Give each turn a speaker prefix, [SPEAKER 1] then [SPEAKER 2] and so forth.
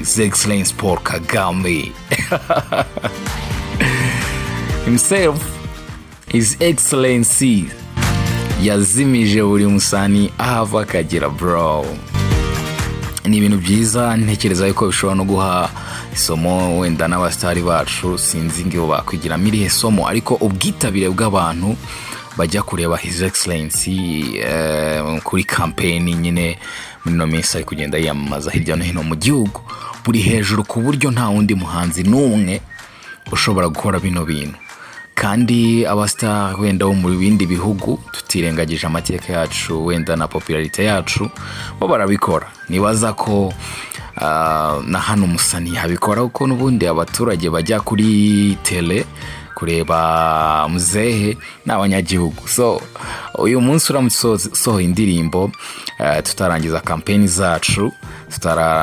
[SPEAKER 1] His Excellence Paul Kagame himself, His Excellency, yazimije buri musani aho ava akagera. Bro, ni ibintu byiza. Ntekereza yuko bishobora no guha isomo wenda n'abasitari bacu. Sinzi ngo bakwigiramo irihe somo, ariko ubwitabire bw'abantu bajya kureba His Excellency kuri campaign nyine muri ino minsi ari kugenda yiyamamaza hirya no hino mu gihugu buri hejuru, ku buryo nta wundi muhanzi n'umwe ushobora gukora bino bintu. Kandi abasitari wenda bo mu bindi bihugu, tutirengagije amateka yacu wenda na popularité yacu, bo barabikora. Nibaza ko na hano umusani yabikora, kuko n'ubundi abaturage bajya kuri tele kureba muzehe ni abanyagihugu. So uyu munsi uramutse usohoye indirimbo tutarangiza campaign zacu tutara